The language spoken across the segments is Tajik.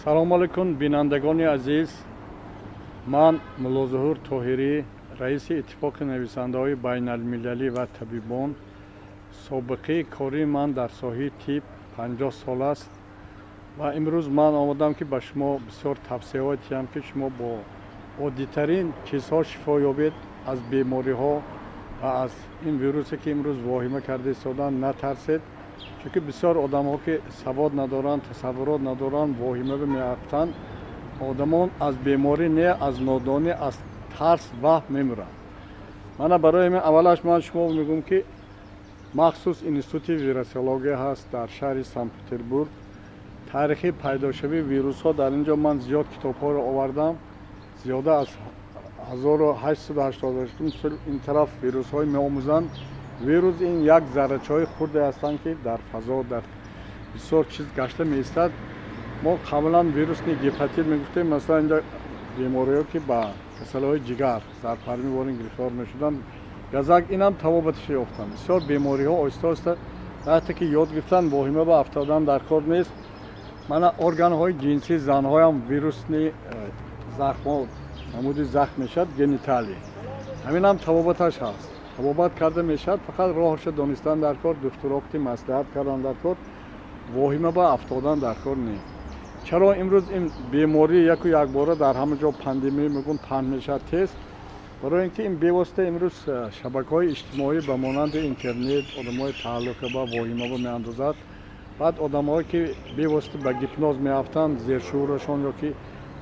Салому алайкум, бинандагони азиз. Ман Муллозуҳур Тоҳирӣ, раиси Иттифоқи нависандаҳои байналмилалӣ ва табибон. Собиқаи кории ман дар соҳаи тиб 50 сол аст ва имрӯз ман омадам, ки ба шумо бисёр тавсияҳо диҳам, ки шумо бо оддитарин чизҳо шифо ёбед аз бемориҳо ва аз ин вирусе, ки имрӯз воҳима карда истоданд, натарсед. Чунки бисёр одамҳо, ки савод надоранд, тасаввурот надоранд, воҳима меафтанд. Одамон аз беморӣ не, аз нодонӣ, аз тарс ваҳм мемиранд. Мана барои ҳамин аввалаш ман шумо мегӯм, ки махсус институти вирусология ҳаст дар шаҳри Санкт Петербург. Таърихи пайдошавии вирусҳо дар ин ҷо ман зиёд китобҳоро овардам. Зиёда аз 1888 сол ин тараф вирусҳои меомӯзанд. Вирус ин як заррачаҳои хурде ҳастанд, ки дар фазо, дар бисёр чиз гашта меистад. Мо қаблан вирусный гепатит мегуфтем, масалан, инҷа бемориҳо, ки ба касалиҳои ҷигар, зарпарми ворин гирифтор мешуданд, газак инам табобаташо ёфтанд. Бисёр бемориҳо оҳиста оҳиста вақте ки ёд гирифтанд, воҳима ба афтодан дар кор нест. Мана органҳои ҷинсии занҳоям вирусный захмҳо, намуди захм мешавад, гениталӣ, ҳаминам табобаташ ҳаст, табобат карда мешавад. Фақат роҳашо донистан дар кор, духтуроқти маслиҳат кардан дар кор, воҳима ба афтодан дар кор не. Чаро имрӯз ин беморӣ яку якбора дар ҳама ҷо пандемия мегӯн паҳн мешавад тез? Барои ин ки ин бевосита имрӯз шабакаҳои иҷтимоӣ ба монанди интернет одамои тааллуқа ба воҳимаба меандозад. Баъд одамҳое, ки бевосита ба гипноз меафтанд, зершуурашон ё ки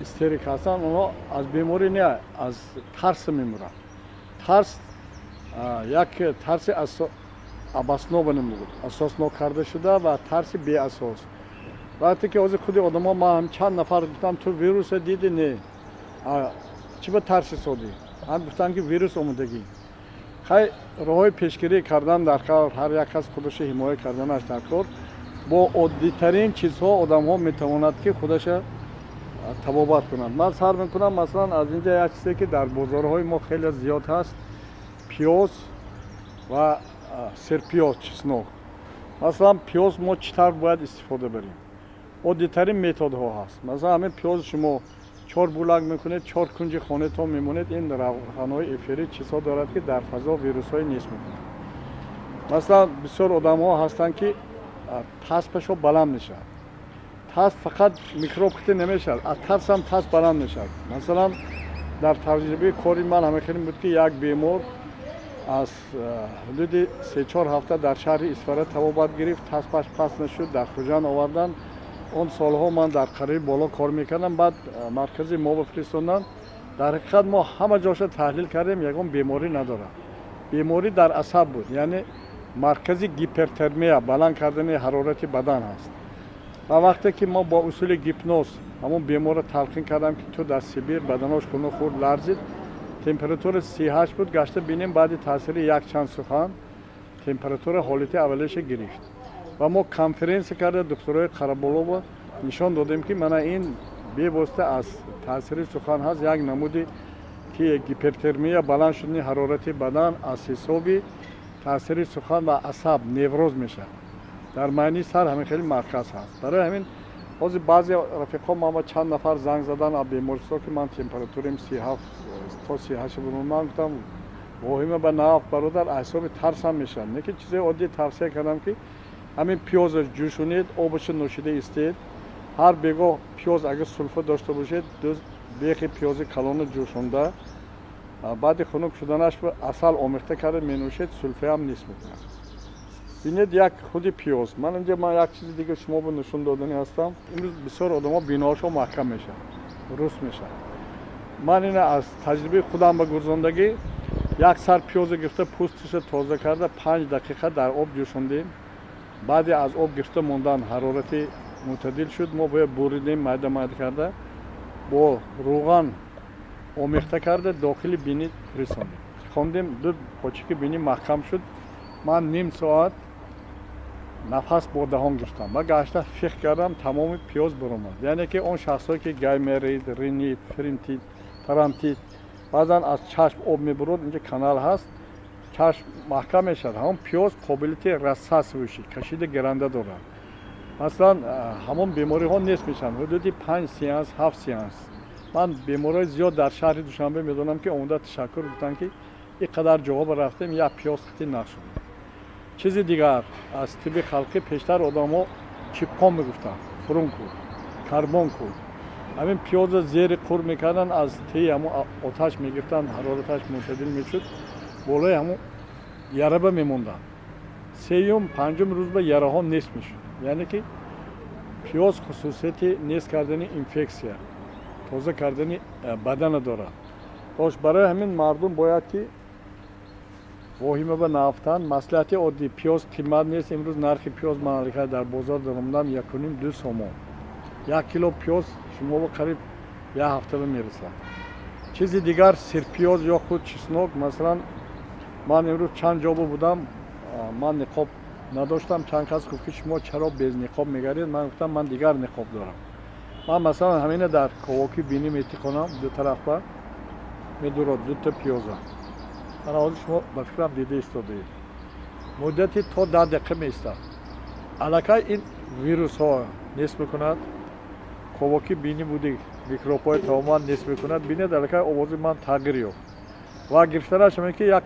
истерик ҳастанд, онҳо аз беморӣ не, аз тарс мемиранд. Тарс як тарси обоснованный мегӯд, асоснок карда шуда ва тарси беасос. Вақте ки ҳозир худи одамо, ман чанд нафар гуфтам: «Ту вируса диди?» «Не». «Чӣ ба тарси содӣ?» Ҳам гуфтам, ки вирус омодагӣ. Хай, роҳҳои пешгирӣ кардан дар кор, ҳар як кас худашо ҳимоя карданаш дар кор. Бо оддитарин чизҳо одамҳо метавонад, ки худаша табобат кунад. Ман сар мекунам, масалан, аз инҷа як чизе, ки дар бозорҳои мо хеле зиёд ҳаст: пиёз ва серпиёз, чеснок. Масалан, пиёз мо чӣ тавр бояд истифода барем? Оддитарин методҳо ҳаст. Масалан, ҳамин пиёз шумо чор булак мекунед, чор кунҷи хонатон мемонед. Ин равғанҳои эфирӣ, чизҳо дорад, ки дар фазо вирусҳои нест мекунад. Масалан, бисёр одамҳо ҳастанд, ки таспашо баланд мешавад. Тасп фақат микроб хите намешавад, аз тарсам тасп баланд мешавад. Масалан, дар таҷрибаи кори ман ҳама хеле буд, ки як бемор аз ҳудуди 3-4 ҳафта дар шаҳри Исфара табобат гирифт, таспаш паст нашуд, дар Хуҷанд оварданд. Он солҳо ман дар қариби боло кор мекардам. Баъд маркази мо бифиристоданд. Дар ҳақиқат мо ҳама ҷоша таҳлил кардем, ягон беморӣ надорад. Беморӣ дар асаб буд, яъне маркази гипертермия, баланд кардани ҳарорати бадан ҳаст. Ва вақте ки мо бо усули гипноз ҳамон беморро талқин кардам, ки ту дар Сибир, баданош хунук хӯрд, ларзид, температура 38 буд. Гашта бинем, баъди таъсири якчанд сухан температура ҳолати аввалиша гирифт. Ва мо конференсия карда, духтурои Қараболова нишон додем, ки мана ин бевосита аз таъсири сухан ҳаст, як намуди ки гипертермия, баланд шудани ҳарорати бадан аз ҳисоби таъсири сухан ва асаб, невроз мешавад. Дар маънии сар ҳамин хеле марказ ҳаст. Барои ҳамин ҳозир баъзе рафиқҳо ман чанд нафар занг задан аз бемористон, ки ман температурам 37 то 38 буд. Ман гуфтам: «Воҳима ба наф, бародар, аз ҳисоби тарсам мешавад». Не ки чизои оддӣ тавсия кардам, ки ҳамин пиёзро ҷӯшонед, обашо нӯшида истед ҳар бегоҳ. Пиёз агар сулфа дошта бошед, ду бехи пиёзи калона ҷӯшонда, баъди хунук шуданаш асал омехта карда менӯшед, сулфаам нест мекунад. Бинед, як худи пиёз. Ман инҷа ман як чизи дига шумо ба нишон додани ҳастам. Имрӯз бисёр одамо биноҳошон маҳкам мешавад, рус мешавад. Ман ина аз таҷрибаи худам ба гурзондагӣ: як сар пиёзо гирифта, пӯсташа тоза карда, 5 дақиқа дар об ҷӯшондем. Баъде аз об гирифта мондан ҳарорати мӯътадил шуд, мо бояд буридем, майда майда карда, бо рӯған омехта карда, дохили бинӣ фиристонем, хондем. Ду почики бинӣ маҳкам шуд. Ман ним соат нафас бо даҳон гирифтам ва гашта фих кардам, тамоми пиёз баромад. Яъне ки он шахсҳое, ки гайморит, ринит, фринтит, фронтит, баъзан аз чашм об мебурод, инҷа канал ҳаст, чашм маҳкам мешавад, ҳамон пиёз қобилияти рассасывающий, кашида гиранда дорад. Масалан, ҳамон бемориҳо нест мешаванд. Ҳудуди 5 сеанс, 7 сеанс. Ман беморҳои зиёд дар шаҳри Душанбе медонам, ки омода ташаккур гуфтанд, ки ин қадар ҷоҳо рафтем, як пиёз қити нашуд. Чизи дигар аз тибби халқӣ, пештар одамҳо чипқон мегуфтанд, фурункул, карбонкул. Ҳамин пиёза зери қур мекарданд, аз теи ҳамон оташ мегирифтанд, ҳарораташ мӯътадил мешуд, болои ҳамон яраба мемонданд. Сеюм, панҷум рӯз ба яраҳо нест мешуд. Яъне ки пиёз хусусияти нест кардани инфексия, тоза кардани бадана дорад. Хош, барои ҳамин мардум бояд ки воҳима ба наафтанд. Маслиҳати оддӣ: пиёз қимат нест. Имрӯз нархи пиёз ман аллакай дар бозор даромадам, 1,5-2 сомон. 1 кило пиёз шумо қариб як ҳафтаба мерасад. Чизи дигар, сирпиёз ё худ чеснок. Масалан, ман имрӯз чанд ҷо будам, ман ниқоб надоштам. Чанд кас гуфт, ки шумо чаро без ниқоб мегардед? Ман гуфтам, ман дигар ниқоб дорам. Ман масалан ҳамина дар ковоки бинӣ метиқонам, ду тарафа медурад дута пиёза. Мана ҳозир шумо ба фикрам дида истодаед. Муддати то 10 дақиқа меистад. Аллакай ин вирусҳо нест мекунад, ковоки бинӣ буди микробҳои тамоман нест мекунад. Бинед, аллакай овози ман тағйир ёфт. Ва гирифтанаш ҳамин ки як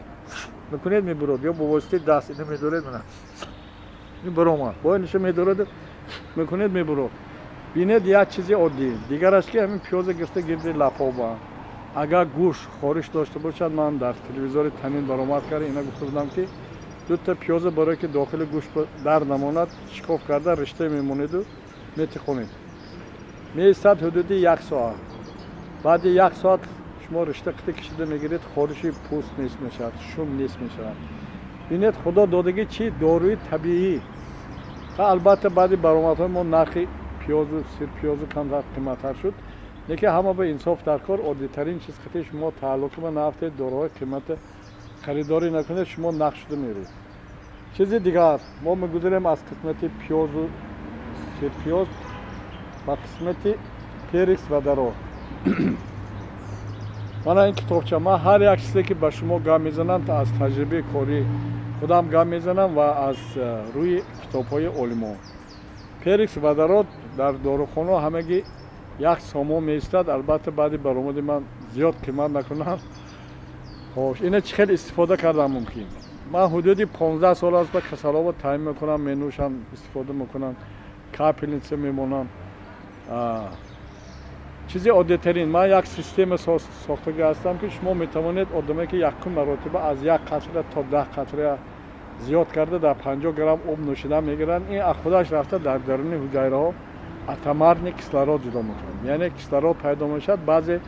мекунед, мебурад, ё бо воситаи даст ина медоред, мана ин баромад, бо ниша медоред, мекунед, мебурад. Бинед, як чизи оддӣ. Дигараш ки ҳамин пиёза гирифта гирди лапоба. Агар гӯш хориш дошта бошад, ман дар телевизори Танин баромад карда ина гуфта будам, ки дута пиёза барое ки дохили гӯш дар намонад, шикоф карда ришта мемонеду метиқонед. Меистад ҳудуди як соат. Баъди як соат шумо ришта қити кашида мегиред, хориши пӯст нест мешавад, шум нест мешавад. Бинед, худо додагӣ чи доруи табиӣ. Албатта, баъди баромадҳои мо нархи пиёзу сирпиёзу камтар қиматтар шуд, лекин ҳама ба инсоф дар кор. Оддитарин чиз қити шумо тааллуқи ба наафтед, доруҳои қимата харидорӣ накунед, шумо нақ шуда меред. Чизи дигар, мо мегузарем аз қисмати пиёзу сирпиёз ба қисмати перекись водород. Мана ин китобча. Ман ҳар як чизе ки ба шумо гап мезанам, аз таҷрибаи корӣ худам гап мезанам ва аз рӯи китобҳои олимон. Перекись водород дар дорухонаҳо ҳамагӣ 1 сомон меистад. Албатта, баъди баромади ман зиёд қимат накунам. Хош, ина чӣ хел истифода кардан мумкин? Ман ҳудуди 15 сол аст ба касалҳоро таъмин мекунам, менӯшам, истифода мекунам, капельница мемонам. Чизи оддитарин, ман як система сохтага ҳастам, ки шумо метавонед одаме ки якум маротиба аз 1 қатра то 10 қатра зиёд карда дар 50 грамм об нӯшидан мегиранд. Ин аз худаш рафта дар даруни ҳуҷайраҳо атомарный кислород ҷудо мекунад, яъне кислород пайдо мешавад. Баъзе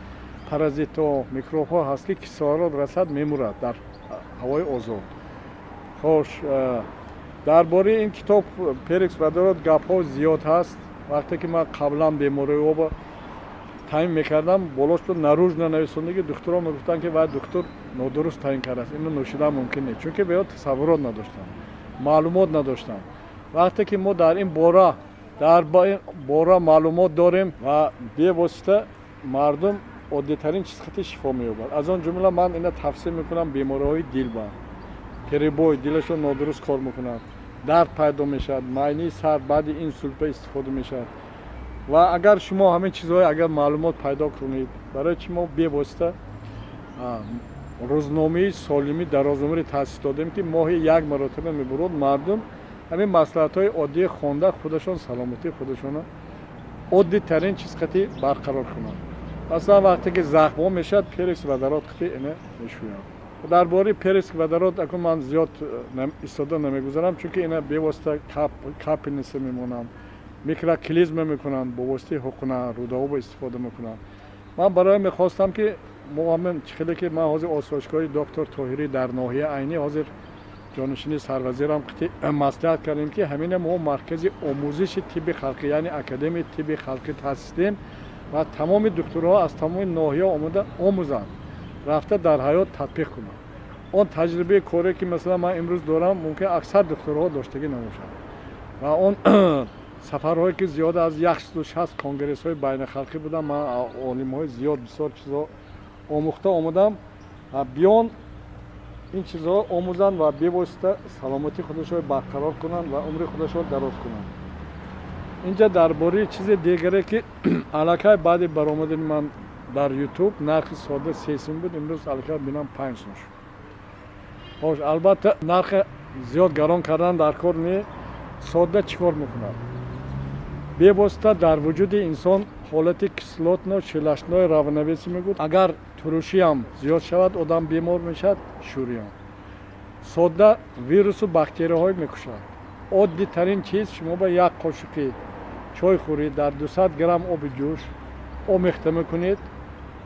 паразитҳо, микробҳо ҳаст, ки кислород расад, мемурад дар ҳавои озод. Хош, дар бораи ин китоб перекись водород гапҳо зиёд ҳаст. Вақте ки ман қаблан бемориҳоро таъин мекардам, болошто наружно нависондаги, духтурон мегуфтанд, ки вай духтур нодуруст таъин кардааст, инро нӯшидан мумкин нест, чунки беё тасаввурот надоштанд, маълумот надоштанд. Вақте ки мо дар ин бора маълумот дорем ва бевосита мардум оддитарин чиз хати шифо меёбад. Аз он ҷумла ман ина тавсия мекунам бемориҳои дилба, перебой, дилашон нодуруст кор мекунад, дард пайдо мешавад, майнии сар, баъди инсултба истифода мешавад. Ва агар шумо ҳамин чизҳое агар маълумот пайдо кунед, барои чи мо бевосита рӯзномаи солимӣ дарозумрӣ таъсис додем, ки моҳи як маротиба мебурод, мардум ҳамин маслиҳатҳои оддии хонда худашон саломатии худашонро оддитарин чиз қати барқарор кунанд. Масалан, вақте ки захмҳо мешавад, перекись водород қати ина мешӯянд. Дар бораи перекись водород акун ман зиёд истода намегузарам, чунки ина бевосита капельница мемонанд, микроклизма мекунанд, бо воситаи ҳуқна рӯдаҳоро истифода мекунанд. Ман барои мехостам, ки мо ҳамин чихеле ки ман ҳозир осоишгоҳи доктор Тоҳирӣ дар ноҳия Айнӣ ҳозир ҷонишини сарвазирам қити маслиҳат кардем, ки ҳамина мо маркази омӯзиши тибби халқӣ, яъне академияи тибби халқӣ таъсис диҳем ва тамоми духтурҳо аз тамоми ноҳия омода омӯзанд, рафта дар ҳаёт татбиқ кунанд. Он таҷрибаи коре ки масалан ман имрӯз дорам, мумкин аксар духтурҳо доштагӣ набошанд. Ва он сафарҳое ки зиёда аз 160 конгрессҳои байналхалқӣ будам, ман олимҳои зиёд бисёр чизҳо омӯхта омадам. Биён ин чизҳо омӯзанд ва бевосита саломатии худашро барқарор кунанд ва умри худашро дароз кунанд. Инҷа дар бораи чизи дигаре, ки аллакай баъди баромадани ман дар Ютуб нархи сода 3 сум буд, имрӯз аллакай бинам, 5 сум шуд. Хош, албатта, нархи зиёд гарон кардан дар кор не. Сода чӣ кор мекунад? Бевосита дар вуҷуди инсон ҳолати кислотно щелочной равновесие мегӯд. Агар турушиам зиёд шавад, одам бемор мешавад, шӯриам. Сода вирусу бактерияҳое мекушад. Оддитарин чиз: шумо ба як қошуқи чойхӯрӣ дар 200 грамм оби ҷӯш омехта мекунед,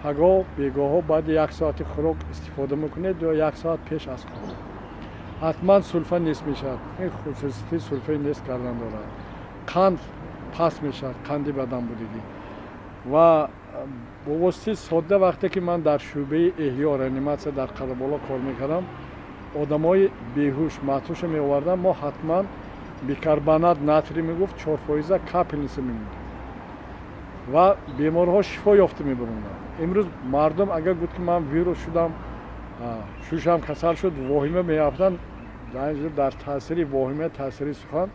пагоҳ бегоҳҳо баъди як соати хӯрок истифода мекунед ё як соат пеш аз хӯрок. Ҳатман сулфа нест мешавад. Ин хусусияти сулфаи нест кардан дорад. Қанд паст мешавад, қанди бадан будагӣ. Ва бо воситаи сода, вақте ки ман дар шӯъбаи эҳё, реаниматсия дар Қараболо кор мекардам, одамои беҳуш, матҳуша меовардам, мо ҳатман бикарбонат натрий мегуфт, 4 фоиза капельница мемондем ва беморҳо шифо ёфта мебаронданд. Имрӯз мардум агар гуфт, ки ман вирус шудам, шушам касал шуд, воҳима меафтанд. Дар таъсири воҳима, таъсири сухан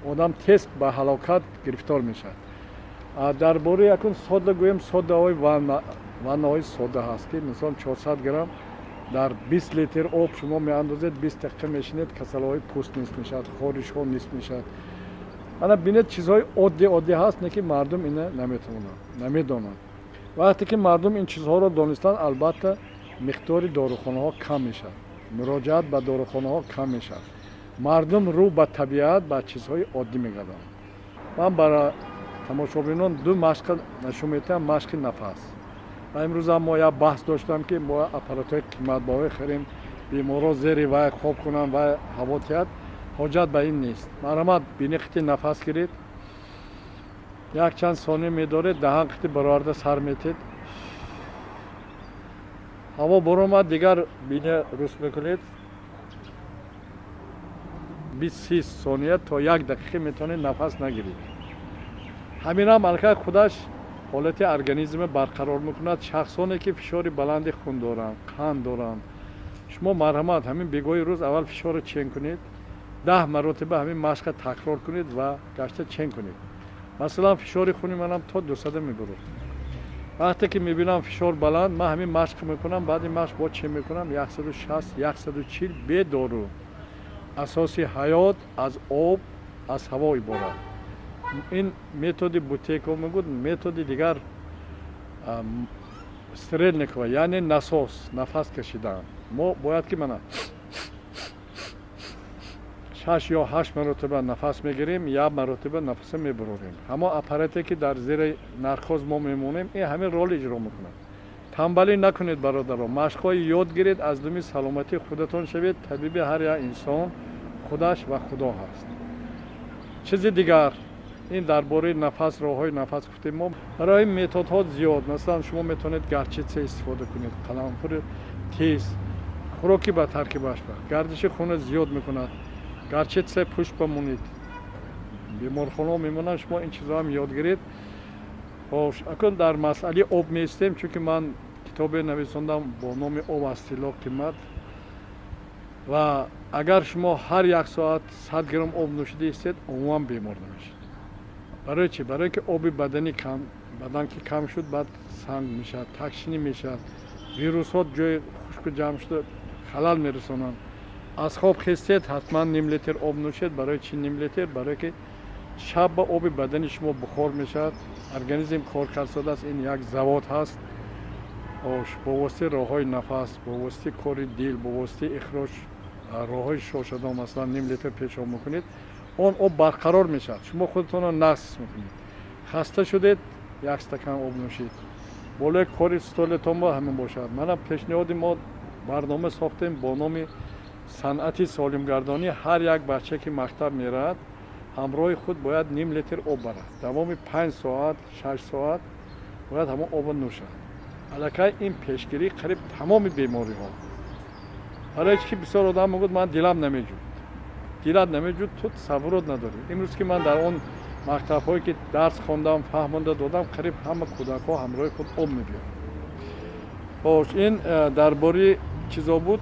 одам тез ба ҳалокат гирифтор мешавад. Дар бораи якун сода гӯем, содаҳои ваннаҳои сода ҳаст, ки мисол 400 грамм дар 20 литр об шумо меандозед, 20 дақиқа мешинед, касалиҳои пӯст нест мешавад, хоришҳо нест мешавад. Ана бинед, чизҳои оддӣ оддӣ ҳаст, не ки мардум ина наметавонанд, намедонанд. Вақте ки мардум ин чизҳоро донистанд, албатта, миқдори дорухонаҳо кам мешавад, муроҷиат ба дорухонаҳо кам мешавад, мардум рӯ ба табиат, ба чизҳои оддӣ мегардонанд. Ман ба тамошобинон ду машқа нишон медиҳам, машқи нафас. Ва имрӯзам мо як баҳс доштам, ки мо аппаратҳои қиматбаҳое харем, беморҳо зери вай хоб кунанд ва ҳаво тиҳад. Ҳоҷат ба ин нест. Марҳамат, бини қити нафас гиред, якчанд сония медоред, даҳан қити бароварда сар метед, ҳаво баромад, дигар бина рус мекунед. 20-30 сония то як дақиқа метавонед нафас нагиред. Ҳаминам аллакай худаш ҳолати организмро барқарор мекунад. Шахсоне ки фишори баланди хун доранд, қанд доранд, шумо марҳамат, ҳамин бегоҳи рӯз аввал фишорро чен кунед, 10 маротиба ҳамин машқа такрор кунед ва гашта чен кунед. Масалан, фишори хуни манам то 200 мебурад. Вақте ки мебинам фишор баланд, ман ҳамин машқ мекунам, баъди машқ бо чен мекунам, 160, 140, бедору. Асоси ҳаёт аз об, аз ҳаво иборат. Ин методи Бутейко мегӯд, методи дигар Стрельникова, яъне насос нафас кашидан. Мо бояд ки мана шаш ё ҳашт маротиба нафас мегирем, як маротиба нафаса мебурорем. Ҳамон аппарате ки дар зери наркоз мо мемонем, ин ҳамин рол иҷро мекунад. Тамбалӣ накунед, бародаро, машқҳои ёд гиред, аз думи саломатии худатон шавед. Табиби ҳар як инсон худаш ва Худо ҳаст. Чизи дигар, ин дар бораи нафас, роҳҳои нафас гуфтем. Мо барои методҳо зиёд. Масалан, шумо метавонед горчица истифода кунед, қаламфури тез, хӯроки ба таркибаш ба гардиши хуна зиёд мекунад. Горчица пӯшт бамонед, беморхонаҳо мемонанд, шумо ин чизҳоам ёд гиред. Хош, акун дар масъалаи об меистем, чунки ман китобе нависондам бо номи «Об аз тилло қимат». Ва агар шумо ҳар як соат 100 грамм об нӯшида истед, умуман бемор намешед. Барои чӣ? Барое ки оби бадани кам, бадан ки кам шуд, баъд санг мешавад, такшинӣ мешавад, вирусҳо ҷои хушку ҷамъ шуда халал мерасонанд. Аз хоб хестед, ҳатман ним литр об нӯшед. Барои чӣ ним литр? Барое ки шаб ба оби бадани шумо бухор мешавад, организм кор кардааст, ин як завод ҳаст. Бо воситаи роҳҳои нафас, бо воситаи кори дил, бо воситаи ихроҷ роҳҳои шошадон, масалан, ним литр пешоб мекунед, он об барқарор мешавад, шумо худатонро нағз ҳис мекунед. Хаста шудед, як стакан об нӯшед. Болои кори столетон ба ҳамин бошад. Мана пешниҳоди мо, барнома сохтем бо номи санъати солимгардонӣ. Ҳар як бача ки мактаб меравад, ҳамроҳи худ бояд ним литр об барад. Давоми 5 соат, 6 соат бояд ҳамон обро нӯшад. Аллакай ин пешгирии қариб тамоми бемориҳо. Барои чи ки бисёр одам мегӯяд: «Ман дилам намеҷуд». Дилат намеҷуд, ту тасаввурот надорӣ. Имрӯз ки ман дар он мактабҳое ки дарс хондам, фаҳмонда додам, қариб ҳама кӯдакҳо ҳамроҳи худ об мебиёранд. Хош, ин дар бораи чизо буд.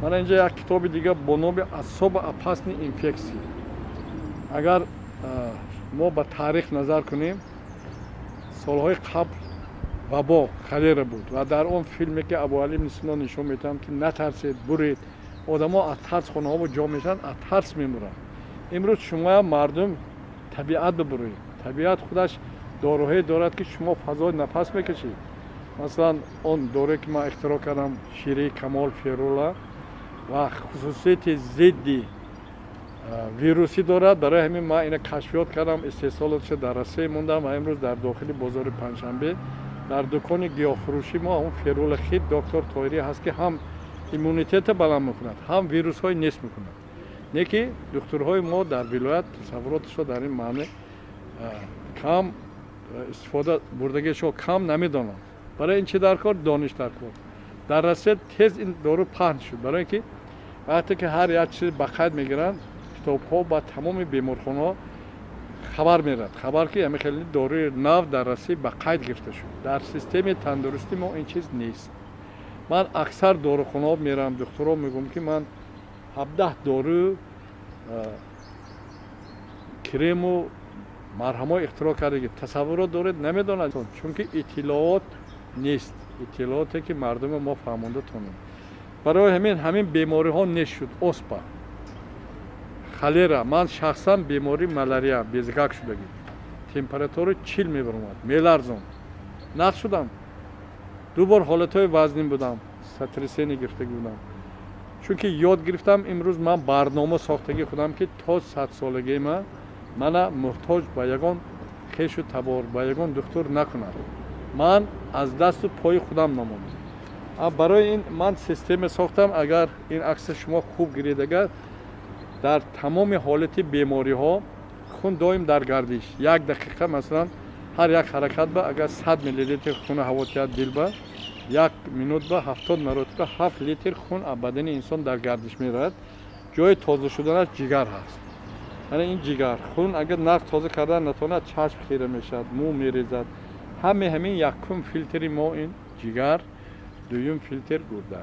Мана инҷа як китоби дига бо номи «Особо опасные инфекции». Агар Мо ба таърих назар кунем, солҳои қабл вабо, холера буд ва дар он филме, ки Абуалӣ ибни Сино нишон медиҳам, ки натарсед, буред, одамо аз тарс хонаҳо ҷо мешаванд, аз тарс мемуранд. Имрӯз шумоям, мардум, табиат бибуред. Табиат худаш доруҳое дорад, ки шумо фазои нафас мекашед. Масалан, он доруе, ки ман ихтироъ кардам, шираи камол, ферула, ва хусусияти зидди вирусӣ дорад. Барои ҳамин ман ина кашфиёт кардам, истеҳсолотша дар Россия мондам ва имрӯз дар дохили бозори Панҷшанбе, дар дукони гиёҳфурӯшӣ мо ҳамон ферула хит доктор Тоҳирӣ ҳаст, ки ҳам иммунитета баланд мекунад, ҳам вирусҳои нест мекунад. Не ки духтурҳои мо дар вилоят тасаввуроташо дар ин маъне кам, истифода бурдагиашо кам, намедонанд. Барои ин чӣ дар кор? Дониш дар кор. Дар Россия тез ин дору паҳн шуд, барои ин ки вақте ки ҳар як чиз ба қайд мегиранд, китобҳо ба тамоми беморхонаҳо хабар мерад, хабар, ки ҳамин хеле доруи нав дар Россия ба қайд гирифта шуд. Дар системаи тандурустӣ мо ин чиз нест. Ман аксар дорухонаҳо меравам, духтурҳо мегӯям, ки ман 17 дору, крему марҳамҳо ихтироъ кардаги, тасаввурот доред? Намедонад, чунки иттилоот нест, иттилооте, ки мардуми мо фаҳмонда тонем. Барои ҳамин бемориҳо нест шуд: оспа, холера. Ман шахсан бемории малярия, безгак шудагӣ, температура 40 мебаромад, меларзон, нақш шудам. Ду бор ҳолатҳои вазнин будам, сотрясение гирифтагӣ будам, чунки ёд гирифтам. Имрӯз ман барнома сохтагӣ худам, ки то 100-солагии ман мана муҳтоҷ ба ягон хешу табор, ба ягон духтур накунад, ман аз дасту пои худам намонам. Барои ин ман система сохтам. Агар ин акса шумо хуб гиред, агар дар тамоми ҳолати бемориҳо хун доим дар гардиш, як дақиқа, масалан, ҳар як ҳаракат ба агар 100 миллилитр хуна ҳаво тиҳад дилба, як минут ба 70 маротиба 7 литр хун аз бадани инсон дар гардиш меравад. Ҷои тоза шуданаш ҷигар ҳаст. Яъне ин ҷигар хун агар нағз тоза кардан натавонад, чашм хира мешавад, мӯ мерезад. Ҳаме ҳамин якум филтри мо ин ҷигар, дуюм филтр гурда.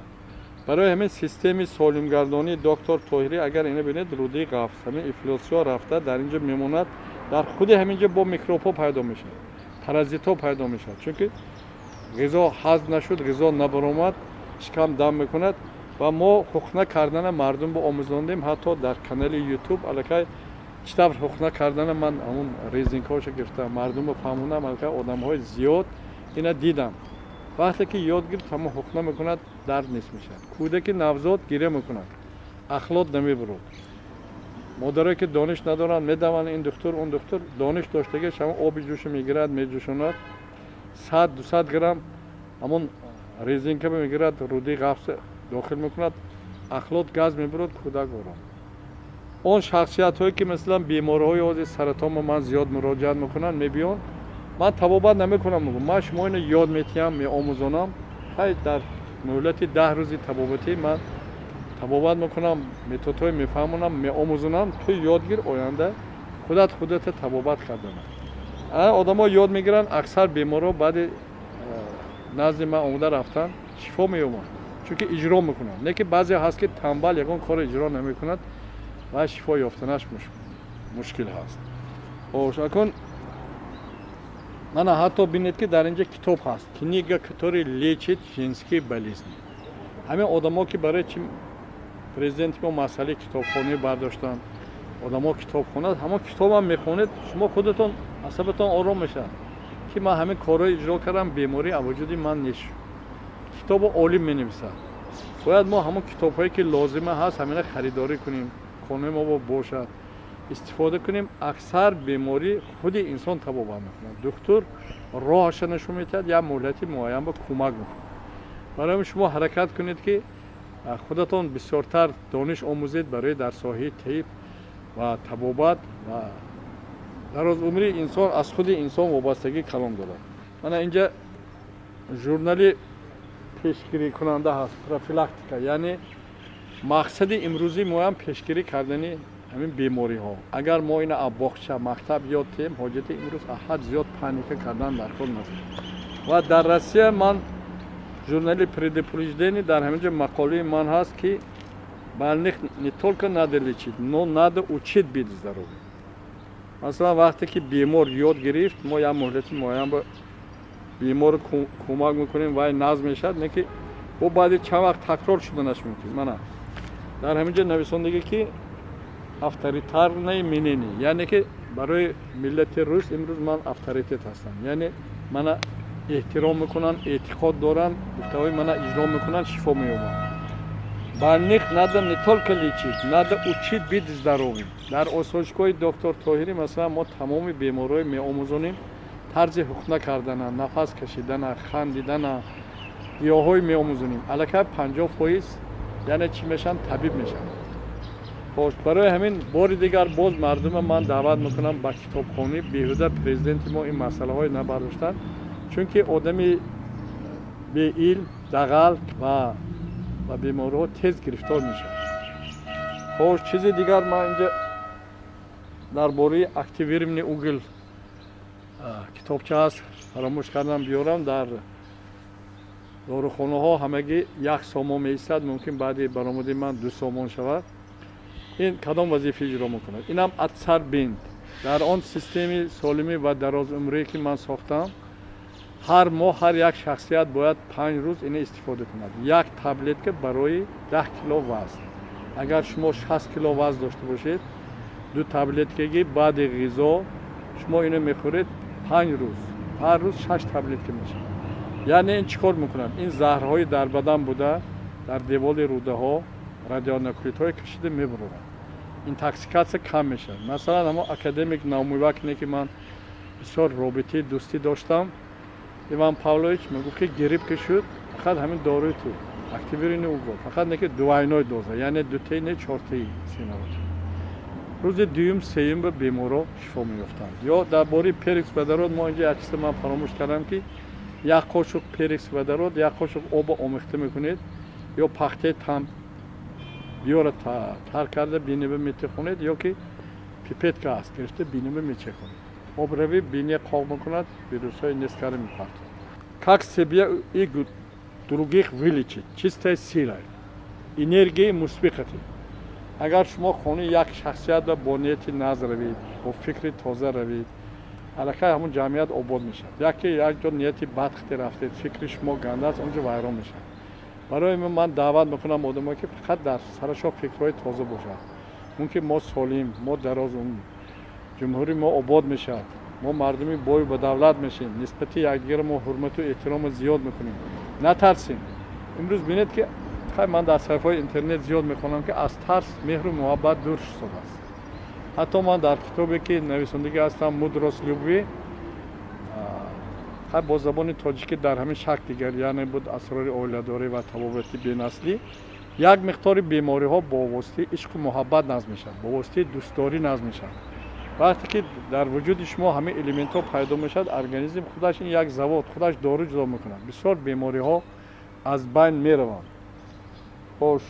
Барои ҳамин системаи солимгардонии доктор Тоҳирӣ, агар ина бинед, рӯдаи ғафс, ҳамин ифлосиҳо рафта дар инҷо мемонад. Дар худи ҳамин ҷо бо микробҳо пайдо мешавад, паразитҳо пайдо мешавад, чунки ғизо ҳазм нашуд, ғизо набаромад, шикам дам мекунад. Ва мо ҳуқна кардана мардум бо омӯзондем. Ҳатто дар канали Ютуб аллакай чӣ тавр ҳуқна кардана ман ҳамун резинкаҳошо гирифтам, мардумро фаҳмондам. Аллакай одамҳои зиёд ина дидам, вақте ки ёд гирифт, ҳамон ҳуқна мекунад, дард нест мешавад. Кӯдаки навзод гиря мекунад, ахлот намебурад. Модарое, ки дониш надоранд, медаванд ин духтур, он духтур. Дониш доштагиш ҳамон оби ҷӯша мегирад, меҷӯшонад, 100, 200 грамм ҳамон резинка мегирад, рӯдаи ғафс дохил мекунад, ахлот газ мебурад, кӯдак ором. Он шахсиятҳое, ки масалан бемориҳои ҳозир саратонро ман зиёд муроҷиат мекунанд, мебиён, ман табобат намекунам, мегӯм, ман шумо ино ёд метиҳам, меомӯзонам. Хай, дар муҳлати 10 рӯзи табобатӣ ман табобат мекунам, методҳое мефаҳмонам, меомӯзонам. Ту ёд гир, оянда худат худата табобат кардана. Одамо ёд мегиранд. Аксар беморҳо баъди назди ман омода рафтан шифо меёбанд, чунки иҷро мекунанд. Не ки баъзе ҳаст, ки тамбал, ягон корро иҷро намекунад ва шифо ёфтанаш мушкил ҳаст. Хош, акун мана ҳатто бинед, ки дар инҷа китоб ҳаст, книга, который лечит женские болезни. Ҳамин одамо, ки барои чи президенти мо масъалаи китобхонӣ бардоштанд, одамо китоб хонад, ҳамон китобам мехонед, шумо худатон асабатон ором мешавад, ки ман ҳамин корро иҷро кардам, беморӣ аз вуҷуди ман нест. Китобо олим менависад. Бояд мо ҳамон китобҳое, ки лозима ҳаст, ҳамина харидорӣ кунем, хонаи мо бошад, истифода кунем. Аксар беморӣ худи инсон табобат мекунад. Духтур роҳаша нишон медиҳад, як муҳлати муайян ба кӯмак мекунад. Барои ҳамин шумо ҳаракат кунед, ки худатон бисёртар дониш омӯзед барои дар соҳаи тиб ва табобат. Ва дарозумрии инсон аз худи инсон вобастагии калон дорад. Мана инҷа журнали пешгирикунанда ҳаст, профилактика. Яъне мақсади имрӯзии моям пешгирӣ кардани ҳамин бемориҳо. Агар мо ина аз боғча, мактаб ёд диҳем, ҳоҷати имрӯз аҳад зиёд паника кардан дар кор нест. Ва дар Россия ман журнали предупреждение, дар ҳамин ҷо мақолаи ман ҳаст, ки больных не только надо лечить, но надо учить быть здоровым. Масалан, вақте ки бемор ёд гирифт, мо як муҳлати муайян ба беморро кӯмак мекунем, вай назм мешавад, не ки бо баъди чанд вақт такрор шуданаш мумкин. Мана дар ҳамин ҷо нависондагӣ, ки авторитарное мнение, яъне ки барои миллати рус имрӯз ман авторитет ҳастам, яъне мана эҳтиром мекунанд, эътиқод доранд, гуфтаҳои мана иҷро мекунанд, шифо меёбанд. Больных надо не только лечить, надо учить быть здоровым. Дар осоишгоҳи доктор Тоҳирӣ, масалан, мо тамоми беморҳои меомӯзонем тарзи ҳуқна кардана, нафас кашидана, хандидана, гиёҳҳои меомӯзонем. Аллакай 50%, яъне чӣ мешаванд? Табиб мешаванд. Хош, барои ҳамин бори дигар боз мардума ман даъват мекунам ба китобхонӣ. Беҳуда президенти мо ин масъалаҳое набардоштанд, чунки одами беилм, дағал ва ба бемориҳо тез гирифтор мешавад. Хош, чизи дигар, ман инҷа дар бораи активированный уголь китобча ҳаст, фаромӯш кардам биёрам. Дар дорухонаҳо ҳамагӣ 1 сомон меистад, мумкин баъди баромади ман 2 сомон шавад. Ин кадом вазифа иҷро мекунад? Инам адсорбент. Дар он системаи солимӣ ва дарозумрие, ки ман сохтам, ҳар моҳ ҳар як шахсият бояд 5 рӯз ина истифода кунад. Як таблетка барои 10 кило вазн. Агар шумо 60 кило вазн дошта бошед, ду таблеткаги баъди ғизо шумо ино мехӯред 5 рӯз, ҳар рӯз шаш таблетка мешавад. Яъне ин чӣ кор мекунад? Ин заҳрҳои дар бадан буда, дар деволи рӯдаҳо радионуклидҳое кашида мебурорад, интоксикатсия кам мешавад. Масалан, ҳамон академик Наумивакне, ки ман бисёр робитаи дӯстӣ доштам, Иван Павлович, мегуфт, ки грипп ки шуд, фақат ҳамин доруи ту, активированный уголь, фақат не ки двойной доза, яъне дутаи не, чортаи синавот. Рӯзи дуюм, сеюм ба беморро шифо меёфтанд. Ё дар бораи перекись водород мо инҷа як чиза ман фаромӯш кардам, ки як қошуқ перекись водород, як қошуқ оба омехта мекунед ё пахтаи там биёра тар карда биниба метехонед, ё ки пипетка аст, гирифта биниба мечехонед. Обравӣ биния қоқ мекунад, вирусҳои нескара мепартад. Как себя и других вылечить чистой силой, энергияи мусбиқати. Агар шумо хонаи як шахсиятро бо нияти нағз равед, бо фикри тоза равед, аллакай ҳамун ҷамъият обод мешавад. Яке як ҷо нияти бад хите рафтед, фикри шумо ганда аст, он ҷо вайрон мешавад. Барои ман даъват мекунам одамое, ки фақат дар сарашон фикрҳои тоза бошад. Мумкин мо солим, мо дароз, ҷумҳурии мо обод мешавад, мо мардуми бою ба давлат мешавем, нисбати якдигаро мо ҳурмату эҳтиромо зиёд мекунем. Натарсем. Имрӯз бинед, ки хай, ман дар саҳифаҳои интернет зиёд мехонам, ки аз тарс меҳру муҳаббат дур шудааст. Ҳатто ман дар китобе, ки нависондагӣ ҳастам, «Мудрость любви», хай, бо забони тоҷикӣ дар ҳамин шакл дигар, яъне буд асрори оиладорӣ ва табобати бенаслӣ. Як миқдори бемориҳо бо воситаи ишқу муҳаббат назм мешавад, бо воситаи дӯстдорӣ назм мешавад. Вақте ки дар вуҷуди шумо ҳамин элементҳо пайдо мешавад, организм худаш ин як завод, худаш дору ҷудо мекунад, бисёр бемориҳо аз байн мераванд. Хош,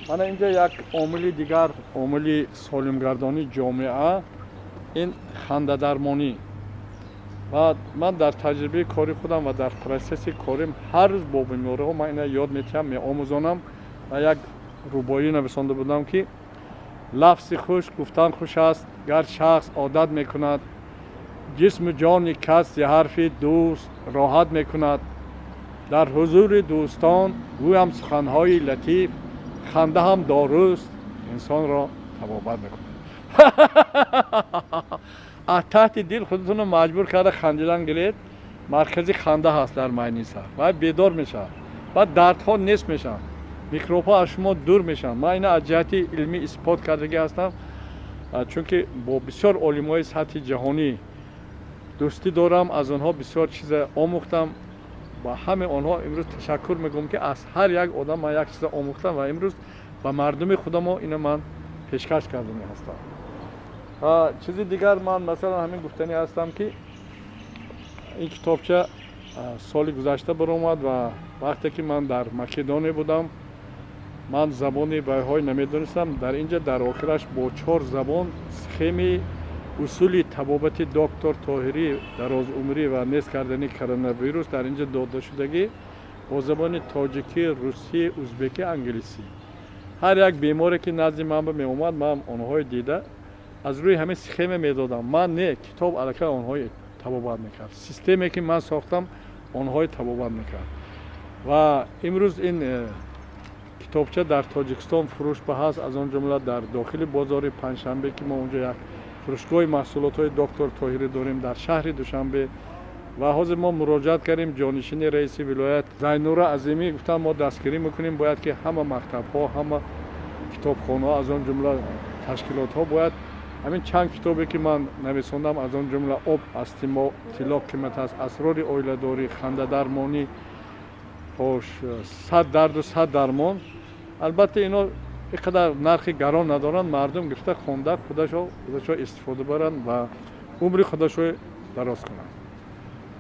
мана инҷа як омили дигар, омили солимгардонии ҷомеа, ин хандадармонӣ. Ва ман дар таҷрибаи кори худам ва дар процесси корим ҳар рӯз бо бемориҳо ман ина ёд метиҳам, меомӯзонам. Ва як рубоӣ нависонда будам, ки лафзи хуш гуфтан хуш аст, гар шахс одат мекунад, ҷисму ҷони кас зи ҳарфи дӯст роҳат мекунад. Дар ҳузури дӯстон гӯям суханҳои латиф, ханда ҳам доруст, инсонро табобат мекунад. Аз таҳти дил худатонро маҷбур карда хандидан гиред. Маркази ханда ҳаст дар майни сар, вай бедор мешавад, баъд дардҳо нест мешаванд, микробҳо аз шумо дур мешаванд. Ман ина аз ҷиҳати илмӣ исбот кардагӣ ҳастам, чунки бо бисёр олимҳои сатҳи ҷаҳонӣ дӯстӣ дорам, аз онҳо бисёр чиза омӯхтам. Ба ҳамаи онҳо имрӯз ташаккур мегӯям, ки аз ҳар як одам ман як чиза омӯхтам ва имрӯз ба мардуми худамо ина ман пешкаш кардани ҳастам. Чизи дигар, ман масалан ҳамин гуфтанӣ ҳастам, ки ин китобча соли гузашта баромад ва вақте ки ман дар Македония будам, ман забони вайҳой намедонистам. Дар инҷа дар охираш бо чор забон схемаи усули табобати доктор Тоҳирӣ, дарозумрӣ ва нест кардани коронавирус дар инҷа дода шудагӣ бо забони тоҷикӣ, русӣ, узбекӣ, англисӣ. Ҳар як беморе, ки назди ман меомад, ман онҳои дида Аз рӯи ҳамин схема медодам. Ман не, китоб аллакай онҳои табобат мекард. Системе ки ман сохтам, онҳои табобат мекард. Ва имрӯз ин китобча дар Тоҷикистон фурӯш ба ҳаст, аз он ҷумла дар дохили бозори Панҷшанбе, ки мо онҷо як фурӯшгоҳи маҳсулотҳои доктор Тоҳирӣ дорем дар шаҳри Душанбе. Ва ҳозир мо муроҷиат кардем ҷонишини раиси вилоят Зайнура Азимӣ, гуфтам мо дастгирӣ мекунем, бояд ки ҳама мактабҳо, ҳама китобхонаҳо, аз он ҷумла ташкилотҳо бояд ҳамин чанд китобе ки ман нависондам, аз он ҷумла об аз тилло қимат аст, асрори оиладорӣ, хандадармонӣ, хош 100 дарду 100 дармон. Албатта ино ин қадар нархи гарон надоранд, мардум гирифта хонда худашо истифода баранд ва умри худашо дароз кунанд.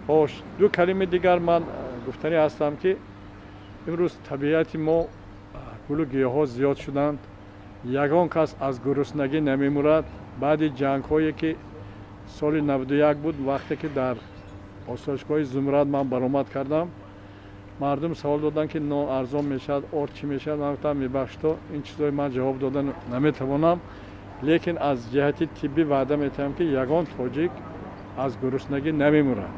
Хош, ду калими дигар ман гуфтанӣ ҳастам, ки имрӯз табиати мо гулу гиёҳҳо зиёд шуданд, ягон кас аз гуруснагӣ намемурад. Баъди ҷангҳое ки соли 91 буд, вақте ки дар осоишгоҳи Зумрад ман баромад кардам, мардум савол доданд, ки нон арзон мешавад, орд чӣ мешавад. Ман гуфтам, мебахшто, ин чизҳои ман ҷавоб дода наметавонам, лекин аз ҷиҳати тиббӣ ваъда метаҳам, ки ягон тоҷик аз гуруснагӣ намемурад.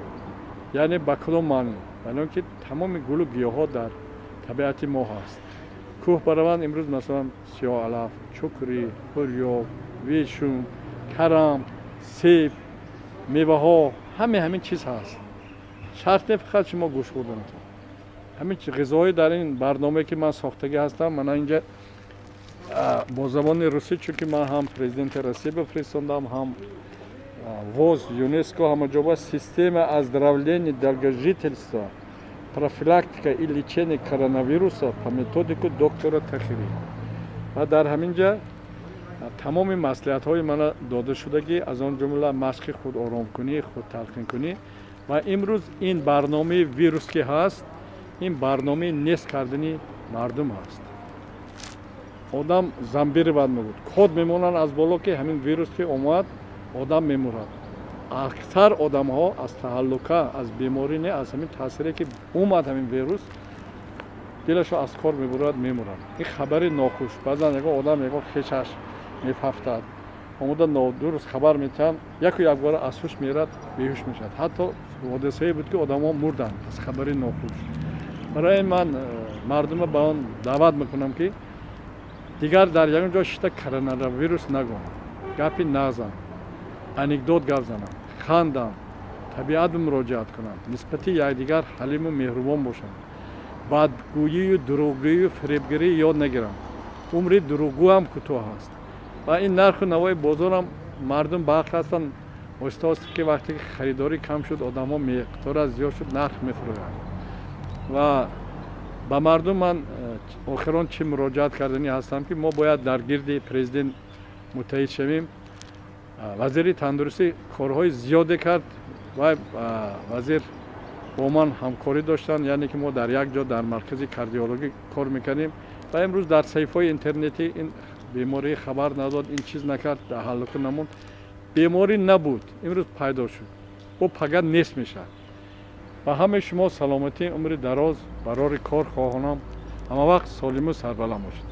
Яъне ба кадом маънӣ? Яъне он ки тамоми гулу гиёҳҳо дар табиати мо ҳаст. Кӯҳ бараванд имрӯз, масалан, сиёҳалаф, чукрӣ, хурёб, вешун, карам, себ, меваҳо, ҳаме ҳамин чиз ҳаст. Шарт не фақат шумо гӯшт хӯрданатон. Ҳамин ғизоҳои дар ин барномае ки ман сохтагӣ ҳастам, мана инҷа бо забони русӣ, чунки ман ҳам президенти Россия бифиристондам, ҳам ВОЗ, ЮНЕСКО, ҳама ҷоба система оздоровления долгожительства, профилактика и лечение коронавируса по методику доктора Тахирӣ. Ва дар ҳамин ҷа тамоми маслиҳатҳои мана дода шудагӣ, аз он ҷумла машқи худоромкунӣ, худталқинкунӣ. Ва имрӯз ин барномаи вирус ки ҳаст, ин барномаи нест кардани мардум ҳаст. Одам зомбировать мегӯд, код мемонанд аз боло, ки ҳамин вирус ки омад, одам мемурад. Аксар одамҳо аз таҳаллука, аз беморӣ не, аз ҳамин таъсире ки омад ҳамин вирус, дилашо аз кор мебурад, мемурад. Ин хабари нохуш. Баъзан ягон одам ягон хешаш мефафтад, омода нодуруст хабар метиҳанд, яку якбора аз ҳуш мерад, беҳуш мешавад. Ҳатто ҳодисае буд, ки одамҳо мурданд аз хабари нохуш. Барои ман мардума ба он даъват мекунам, ки дигар дар ягон ҷо шита коронавирус нагӯянд, гапи нағзанд, анекдот гап зананд, ханданд, табиат муроҷиат кунанд, нисбати якдигар ҳалиму меҳрубон бошанд, бадгӯию дурӯғгӯию фиребгирӣ ёд нагиранд. Умри дурӯғгӯ ҳам кӯтоҳ аст. Ва ин нарху навои бозорам мардум ба ҳақ ҳастанд. Оҳиста оҳиста ки вақте ки харидорӣ кам шуд, одамҳо меқдора зиёд шуд, нарх мефурӯянд. Ва ба мардум ман охирон чӣ муроҷиат карданӣ ҳастам, ки мо бояд дар гирди президент муттаҳид шавем. Вазири тандурустӣ корҳои зиёде кард ва вазир бо ман ҳамкорӣ доштанд, яъне ки мо дар як ҷо дар маркази кардиологӣ кор мекардем. Ва имрӯз дар саҳифаҳои интернетӣ ин беморӣ хабар надод, ин чиз накард, таҳаллука намонд. Беморӣ набуд, имрӯз пайдо шуд, бо пага нест мешавад. Ба ҳамаи шумо саломатӣ, умри дароз, барори кор хоҳонам. Ҳама вақт солиму сарбаланд бошед.